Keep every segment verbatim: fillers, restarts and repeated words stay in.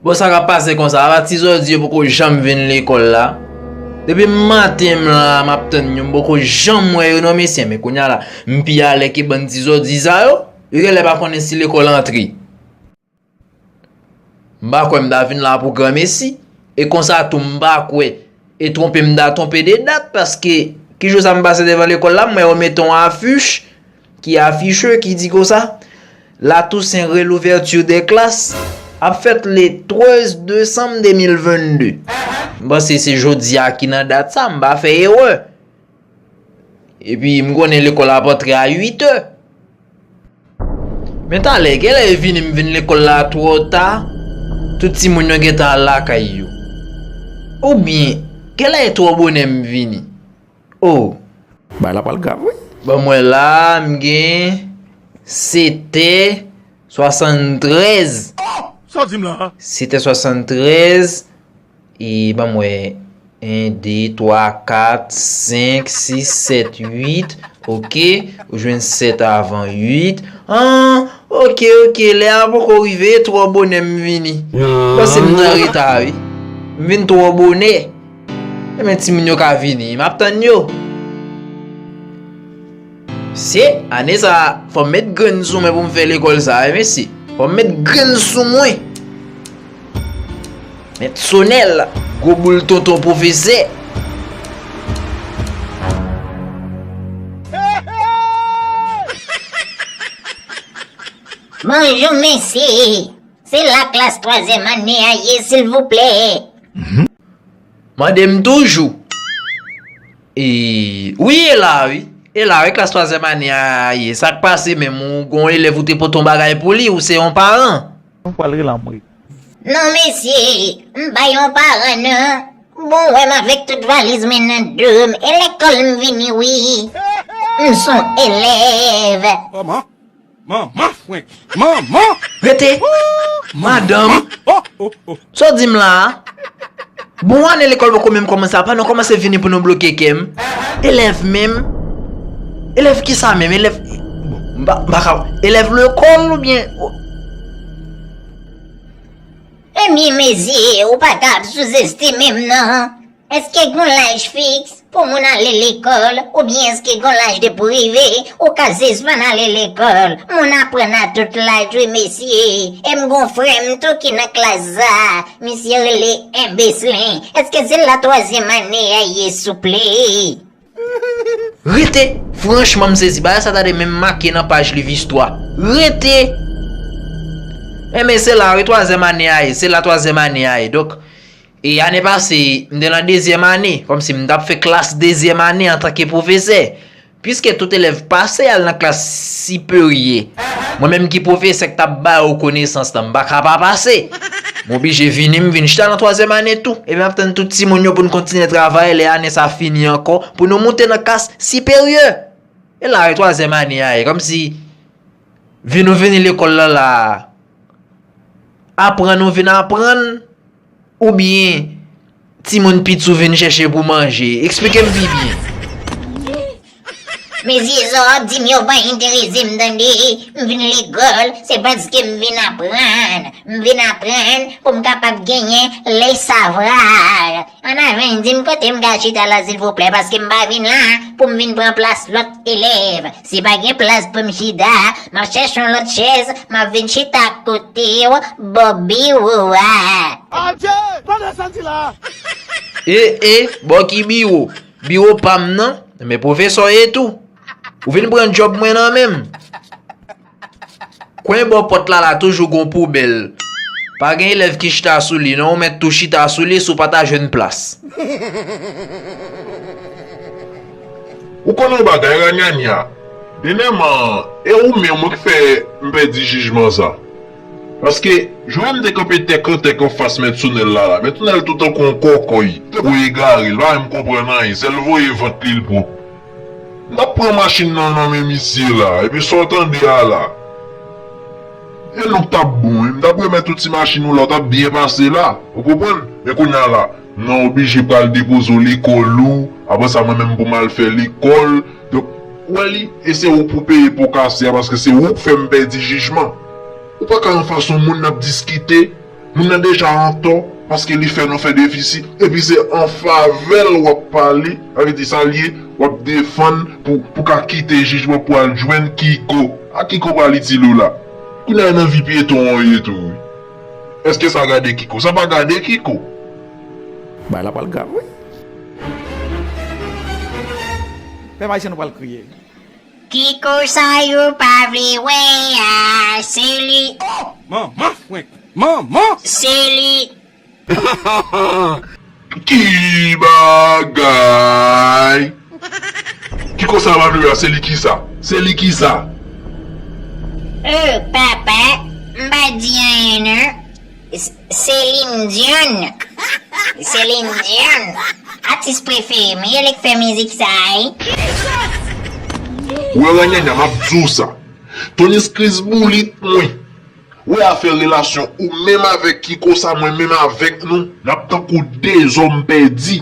Bon, sa k ap pase konsa, apa ti zòdi yo poko janm vin lekòl la? Depi maten m la, m ap tann yo, m poko janm wè yo non, mesye. Men kounye a la, m pi alè ke bann ti zòdi sa yo. Yo genlè pa konnen si lekòl antre. M pa kwè m ta vin la pou granmesi. E konsa tou, m pa kwè e twonpe m ta twonpe de dat, paske ki jou sa m pase devan lekòl la, m wè yo mete yon afich ki afiche, ki di konsa, La Toussaint, re l'ouverture des classes ap fèt le trèz desanm de mil vennde. M panse se jodi a ki nan dat sa, m pa fè erè. Epi m konnen lekòl ap antre a uit è. Men talè, genlè e vini m vin lekòl la twò ta, tout timoun yo gentan al lakay yo. Oubyen, genlè e twò bonè m vini. Oh! Bagay la pral grav, wi. Ban m wè la, m gen sete swasanntrèz. Oh! Sa w di m la? Sete swasanntrèz. E ban m wè, en, de, twa, kat, senk, sis, sèt, uit. Oke, ou jwenn sèt avan uit. An, oke, oke, lè a poko rive, twò bonè m vini. Panse m nan reta, wi. M vin twò bonè. Ebyen, timoun yo ka vini, m ap tann yo. Se, ane sa, fò m met grenn sou mwen pou m fè lekòl sa, wi, mesye. Fò m met grenn sou mwen. Mèt Sonèl, gwo boul tonton pwofesè. Bonjou, mesye. Se la klas twazyèm ane a ye, silvouplè? Mande m toujou. E, wi, e la, wi. E la, wi, klas twazyèm ane a ye. Sa k pase menm? Ou gon elèv ou te pote yon bagay pou li, ou se yon paran? Nou pral rele anmwe. Non, mesye, m pa yon paran, non. Bon, wè m avèk tout valiz mwen nan do m. E lekòl m vini, wi. M son elèv. Kòman? Manman frenk! Manman! Rete! Madanm! Oh, oh, oh. Sa w di m la a? Bon, ane lekòl poko menm kòmanse, apa nou kòmanse vini pou nou bloke kè m? Elèv menm? Elèv kisa menm? Elèv, bon, m pa, m pa ka, elèv lekòl oubyen? Ebyen, mesye, ou pa ka ap souzestime m, non. Èske gon laj fiks pou moun ale lekòl, oubyen èske gon laj depi w rive, ou ka sispann ale lekòl? Moun aprann a tout laj, wi, mesye. E m gon frè m tou ki nan klas sa. Misye rele Enbeslin. Èske se la twazyèm ane a ye, souple? Rete! Franchman, m sezi. Bagay sa ta dwe menm make nan paj liv istwa. Rete! Enben, se la, wi, twazyèm ane a ye. Se la twazyèm ane a ye. Donk, e ane pase, m te nan dezyèm ane. Kòmsi m t ap fè klas dezyèm ane antanke pwofesè. Piske tout elèv pase al nan klas siperyè, mwen menm ki pwofesè k t ap ba yo konesans lan, m pa ka pa pase. M oblije vini, m vin chita nan twazyèm ane tou. Epi m ap tann tout timoun yo pou n kontinye travay lè ane sa fini ankò, pou nou moute nan klas siperyè. E la, e twazyèm ane a ye, kòmsi vi nou vini lekòl lan la a. Aprann ou vin aprann, oubyen timoun piti ou vin chèche pou manje? Eksplike m pi byen. Mesye, sa w ap di m yo pa enterese m, tande. M vin lekòl, se paske m vin aprann. M vin aprann pou m kapab genyen le savoir. An avan, di m kote m ka chita la, silvouplè, paske m pa vin la pou m vin pran plas lòt elèv. Si pa gen plas pou m chita, m ap chèche yon lòt chèz, m ap vin chita kote w, bò biwo a. Adje! Tande sa l di la a! E, e, bò ki biwo? Biwo pa m nan, men pwofesè w ye tou. Ou vin pran djòb mwen nan men m. Kwen bò pòt la la toujou gon poubèl. Pa gen elèv ki chita sou li non, ou mèt tou chita sou li si w pa ta jwenn plas. Ou konn yon bagay, Ranyanya? Dènyèman, e ou menm ou ki fè m pèdi jijman sa. Paske, jodi a m te kanpe tèk an tèk anfas Mèt Sonèl la la. Mèt Sonèl tou tankou yon kòkòy. Ou egare, l pa menm konprann anyen, sèl voye vant li l pran. M t ap pran machin nan nan men misye la, epi sa w tande a la. E nou k t ap bon, wi. M t ap remèt ou ti machin ou la, w t ap byen pase la. Ou konprann? Men kounye a la, non, oblije pral depoze w lekòl ou, apre sa mwen menm pou m al fè lekòl. Donk, ou wè li, e se ou pou peye po kase a, paske se ou k fè m pèdi jijman. Ou pa ka anfas yon moun n ap diskite, Moun nan deja antò, paske li fè nou fè defisi, epi se an favè l w ap pale, sa vle di sa l ye, w ap defann pou, pou ka kite jijman pou al jwenn Kiko. A Kiko pral itil ou la? Kounye a nan vi pyeton an w ye tou wi. Èske sa gade Kiko? Sa pa gade Kiko. Bagay la pral grav wi. Pèp ayisyen nou pral kriye. Kiko sa yo pa vle wè a, se li. Oh! Manman fwenk! Manman! Se li. Ki bagay! Kiko sa pa vle wè a, se li kisa? Se li kisa? Oh, papa, m pa di anyen non. S- Celine Dion. Celine Dion. Atis prefere m, e li k fè mizik sa a wi. Wè Ranyanya, m ap di w sa. Tonis Kris boulit mwen. Wè afè relasyon ou menm avèk Kiko sa, mwen menm avèk nou, n ap tankou de zòm pèdi.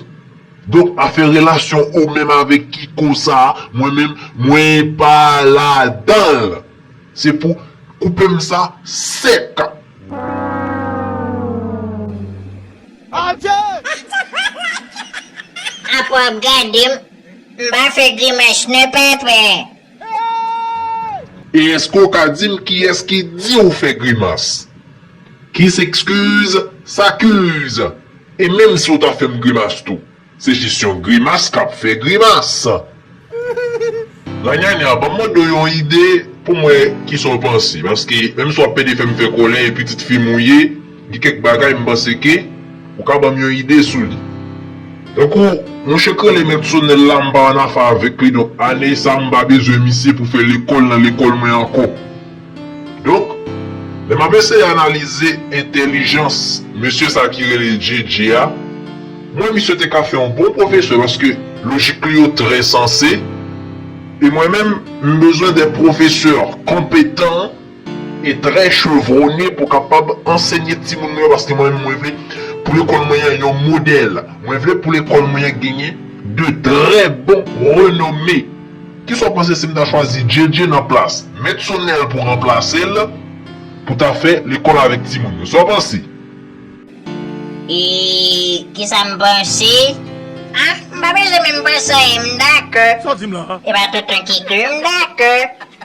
Donk, afè relasyon ou menm avèk Kiko sa, mwen menm, mwen pa ladan l. Se pou koupe m sa sèk. Adje! Apa w ap gade m, m pa fè grimas non papa. E èske w ka di m kiyès ki di w fè grimas? Qui s'excuse, s'accuse. E menm si w ta fè m grimas tou, se jis yon grimas k ap fè grimas. Ranyanya, ban m mande w yon ide pou m wè kisa w panse. Paske menm si w ap pede fè m fè kòlè e pitit fi m ou ye, gen kèk bagay m panse ke ou ka ban m yon ide sou li. Tankou, mouche k rele Mèt Sonèl la, m pa annafè avèk li, donk ane sa m pa bezwen misye pou fè lekòl nan lekòl mwen ankò. Donk, lè m ap eseye analize entèlijans mesye sa ki rele Djedje a, mwen misye te ka fè yon bon pwofesè paske lojik li yo trè sanse, e mwen menm, m bezwen de pwofesè konpetan e trè chevwone pou kapab ansenye timoun mwen yo, paske mwen menm mwen vle pou lekòl mwen an yon modèl. Mwen vle pou lekòl mwen an genyen de trè bon renome. Kisa w panse si m ta chwazi Djedje nan plas Mèt Sonèl pou ranplase l, pou ta fè lekòl avèk timoun yo? Sa w panse? E kisa m panse? Ah, m pa bezwen menm panse anyen, m dakò. Sa w di m la? E pa tonton Kiko, m dakò.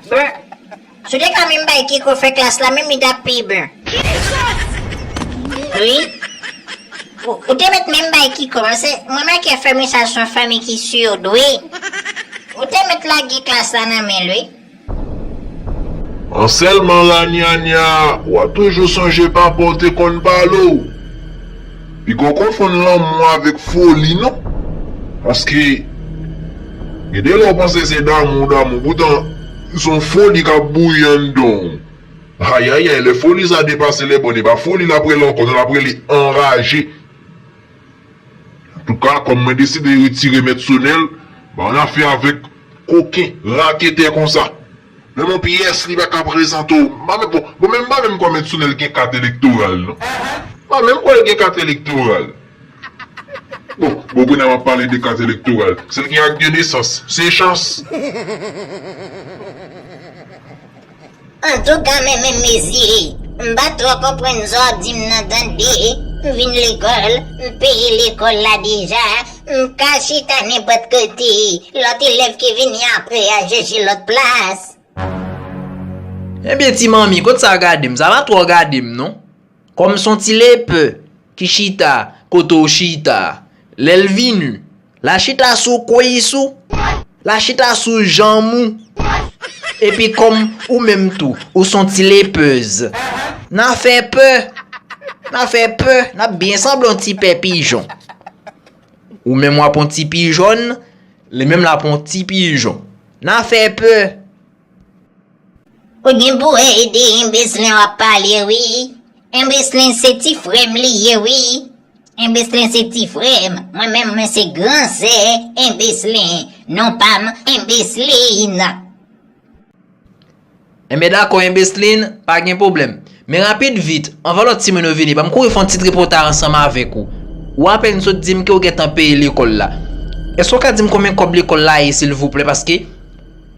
Bon, si w te ka menm bay Kiko fè klas la, menm li t ap pi bon. Wi. Ou, ou te mèt menm bay Kiko, paske mwen make fè mesaj se yon fanmi ki sird, wi. Ou te mèt lage klas la nan men l, wi. An sèlman Ranyanya, w a toujou sonje papa w te konn pale w. Piga w konfonn lanmou avèk foli non. Paske gen de lè w panse se damou w damou, poutan se yon foli k ap bouyi anndan w. Ayayay, lè foli sa depase lè bòn, e pa foli l ap rele ankò non, l ap rele anraje. Antouka, kòm mwen deside retire Mèt Sonèl, ba w annafè avèk koken, raketè konsa. Menm yon pyès li pa ka prezante w. M pa menm, bon, bon, men m pa menm kwè Mèt Sonèl gen kat elektoral non. M pa menm kwè l gen kat elektoral. Bon, bon, kounye a m ap pale de kat elektoral. Si l gen ak de nesans, se chans. Antouka, men, men, mezire, m pa twò konprann sa w ap di m nan tande. M vin lekòl, m peye lekòl la deja, m ka chita nenpòt kote. Lòt elèv ki vini apre a jije lòt plas. Ebyen, ti manmi, kot sa gade m? Sa pa twò gade m, non. Kòm s on ti lepè ki chita kote w chita, lè l vini, l a chita sou kwis ou, l a chita sou janm ou. Epi kòm ou menm tou, ou s on ti lepèz, n a fè pè, n a fè pè, n ap byen sanble yon ti pè pijon. Ou menm w ap yon ti pijon, li menm l ap yon ti pijon. N a fè pè. Ou gen pou wè e de enbeslin w ap pale wi. Enbeslin se ti frè m li ye wi. Enbeslin se ti frè m. Mwen menm mwen se gran sè enbeslin. Non pa m enbeslin. Enben dakò enbeslin, pa gen pwoblèm. Men rapid vit, anvan lòt timoun yo vini, ban m kouri fè yon ti tripotay ansanm avèk ou. Ou apèn sot di m ke w gentan peye lekòl la. Èske w ka di m konbyen kòb lekòl la ye silvouplè? Paske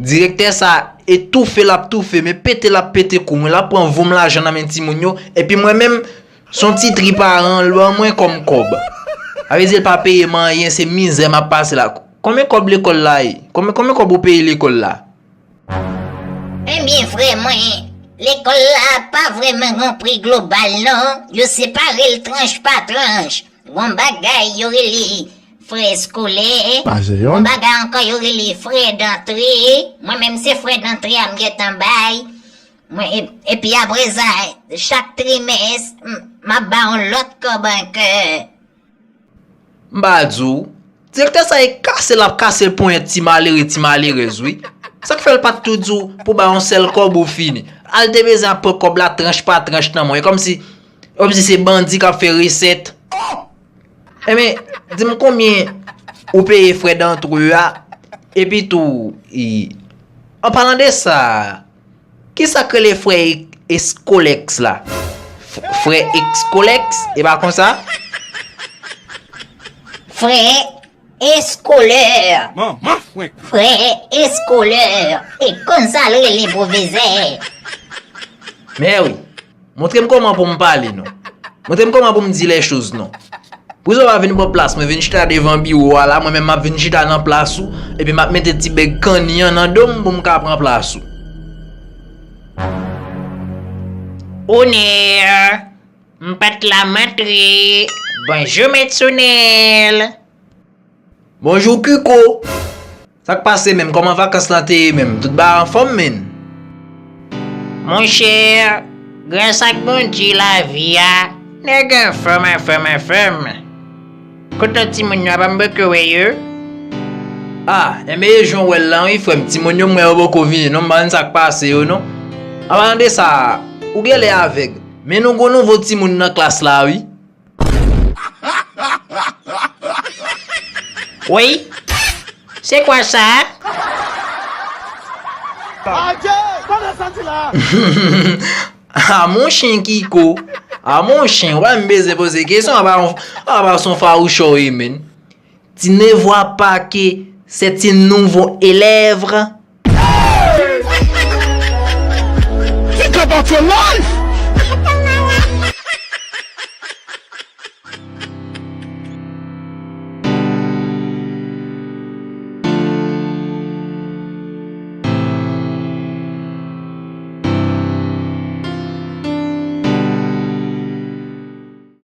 Direktè sa a, e toufe l ap toufe, men pete l ap pete kou mwen, l ap pran voum lajan nan men timoun yo, epi mwen menm, Se yon ti tri paran l ban mwen kòm kòb. Sa vle di l pa peye m anyen, se mizè m ap pase la. Konbyen kòb lekòl la ye? Konbyen, konbyen kòb ou peye lekòl la? Ebyen, frè mwen, lekòl la pa vrèman gon pri global, non. Yo separe l tranch pa tranch. Gon bagay yo rele frè eskolè. Gon bagay ankò yo rele frè dantre. Mwen menm se frè dantre a m gentan bay. Mwen, e- epi apre sa, chak trimès, m- m ap ba yon lòt kòb ankò. M pa di w, direktè sa e kase l ap kase l ponyèt ti malere, ti malerèz, wi. Sa k fè l pa t tou di w pou bay yon sèl kòb ou fini? Al te bezwen ap pran kòb la tranch pa tranch nan men w. E kòmsi, kòmsi se bandi k ap fè resèt. Enben, di m konbyen ou peye frè dantre a, epi tou, e, an palan de sa, kisa k rele frè Eskolèks la? F- Frè Eskolèks, e pa konsa? Frè eskolè. Frè eskolè. E konsa l rele pwofesè. Mè wi, montre m kòman pou m pale non. Montre m kòman pou m di lèchoz non. Pouzo pa vin pran plas mwen, vin chita devan biwo a la, mwen menm m ap vin chita nan plas ou, epi m ap mete ti bèg kanni an nan do m pou m ka pran plas ou. Onè, m pa t la m antre. Bonjou, mèt Sonèl. Bonjou, Kiko. Sa k pase menm? Kòman vakans lan te ye menm? Tout bagay anfòm, menn? Monchè, gras ak Bondye lavi a, nèg anfòm, anfòm, anfòm. Kote lòt timoun yo a, pa m poko wè yo? A, enben e jan w wè l lan wi, frè m. Timoun yo, m wè yo poko vini non, m pa konn sa k pase yo non. An palan de sa, ou genlè avèg, men nou gon nouvo timoun nan klas la wi. Wi. Se kwa sa? Adje! Sa w santi la? A mon chen Kiko. A mon chen, ou pa menm bezwen poze kesyon, apa yon, apa se yon fawouchè w ye, menn. Tu ne vois pas que c'est un nouveau élève? Think about your life!